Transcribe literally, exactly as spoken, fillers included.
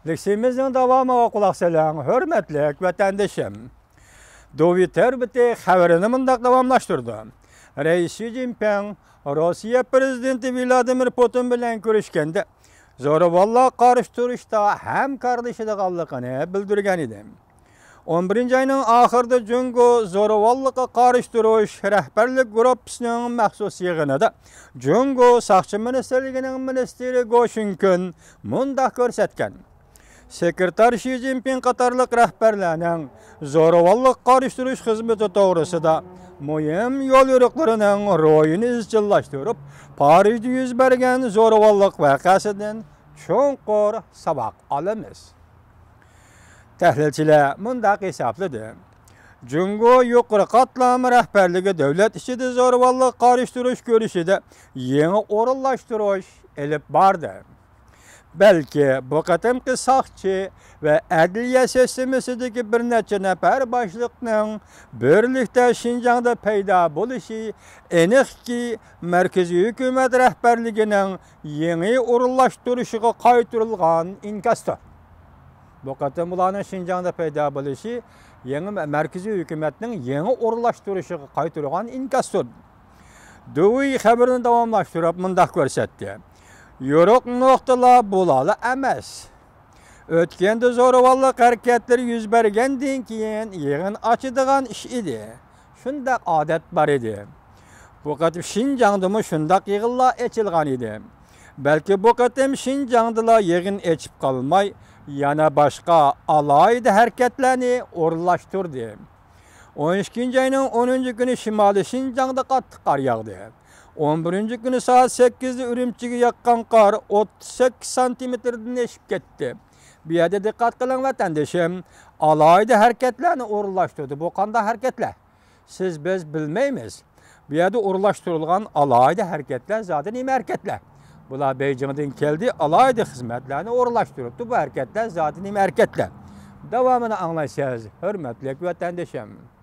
لېكسىيىمىزنىڭ داۋامىغا قۇلاق سېلىڭ، ھۆرمەتلىك ۋەتەندىشىم. دوۋي تەربىتى خەۋىرىنى مۇنداق داۋاملاشتۇرىدۇ. رەئىس شى جىنپىڭ روسىيە پىرېزىدېنتى ۋلادىمىر پۇتىن بىلەن كۆرۈشكەندە، زورىۋاللىققا قارشى تۇرۇشتا ھەمكارلىشىدىغانلىقىنى بىلدۈرگەن ئىدى. ئون بىرىنچى ئاينىڭ ئاخىرىدا جۇڭگو زورىۋاللىققا قارشى تۇرۇش رەھبەرلىك گۇرۇپپىسىنىڭ مەخسۇس يىغىنىدا جۇڭگو ساقچى مىنىستىرلىكىنىڭ مىنىستىرى گو شۈنكۈن مۇنداق كۆرسەتكەن: سېكرېتار شى جىنپىڭ قاتارلىق رەھبەرلەرنىڭ زورىۋاللىققا قارشى تۇرۇش خىزمىتى توغرىسىدا مۇھىم يوليورۇقلىرىنىڭ روھىنى ئىزچىللاشتۇرۇپ، پارىژدا يۈز بەرگەن زورىۋاللىق ۋەقەسىدىن چوڭقۇر ساۋاق ئالىمىز. تەھلىلچىلەر مۇنداق ھېسابلىدى: جۇڭگو يۇقىرى قاتلام رەھبەرلىكى دۆلەت ئىچىدە زورىۋاللىققا قارشى تۇرۇش كۈرىشىدە يېڭى ئورۇنلاشتۇرۇش ئېلىپ باردى. بەلكى بۇ قېتىمقى ساقچى ۋە ئەدلىيە سىستېمىسىدىكى بىر نەچچە نەپەر باشلىقنىڭ بىرلىكتە شىنجاڭدا پەيدا بولۇشى ئېنىقكى، مەركىزىي ھۆكۈمەت رەھبەرلىكىنىڭ يېڭى ئورۇنلاشتۇرۇشىغا قايتۇرۇلغان ئىنكاستۇر. بۇ قېتىم ئۇلارنىڭ شىنجاڭدا پەيدا بولۇشى يېڭى مە-، مەركىزىي ھۆكۈمەتنىڭ يېڭى ئورۇنلاشتۇرۇشىغا قايتۇرۇلغان ئىنكاستۇر. دوۋي خەۋىرىنى داۋاملاشتۇرۇپ مۇنداق كۆرسەتتى: يورۇق نۇقتىلار بۇلارلا ئەمەس. ئۆتكەندە زورىۋاللىق ھەرىكەتلىرى يۈز بەرگەندىن كېيىن يىغىن ئاچىدىغان ئىش ئىدى. شۇنداق ئادەت بار ئىدى. بۇ قېتىم شىنجاڭدىمۇ شۇنداق يىغىنلار ئېچىلغان ئىدى. بەلكى بۇ قېتىم شىنجاڭدىلا يىغىن ئېچىپ قالماي، يەنە باشقا ئالاھىدە ھەرىكەتلەرنى ئورۇنلاشتۇردى. ئون ئىككىنچى ئاينىڭ ئونىنچى كۈنى شىمالىي شىنجاڭدا قاتتىق قار ياغدى. ئون بىرىنچى كۈنى سائەت سەككىزدە ئۈرۈمچىگە ياغقان قار ئوتتۇز سەككىز سانتىمېتىردىن ئېشىپ كەتتى. بۇ يەردە دىققەت قىلىڭ، ۋەتەندىشىم، ئالاھىدە ھەرىكەتلەرنى ئورۇنلاشتۇردى. بۇ قانداق ھەرىكەتلەر؟ سىز، بىز بىلمەيمىز. بۇ يەردە ئورۇنلاشتۇرۇلغان ئالاھىدە ھەرىكەتلەر زادى نېمە ھەرىكەتلەر؟ بۇلار بېيجىڭدىن كەلدى، ئالاھىدە خىزمەتلەرنى ئورۇنلاشتۇرۇپتۇ. بۇ ھەرىكەتلەر زادى نېمە ھەرىكەتلەر؟ داۋامىنى ئاڭلايسىز، ھۆرمەتلىك ۋەتەندىشىم.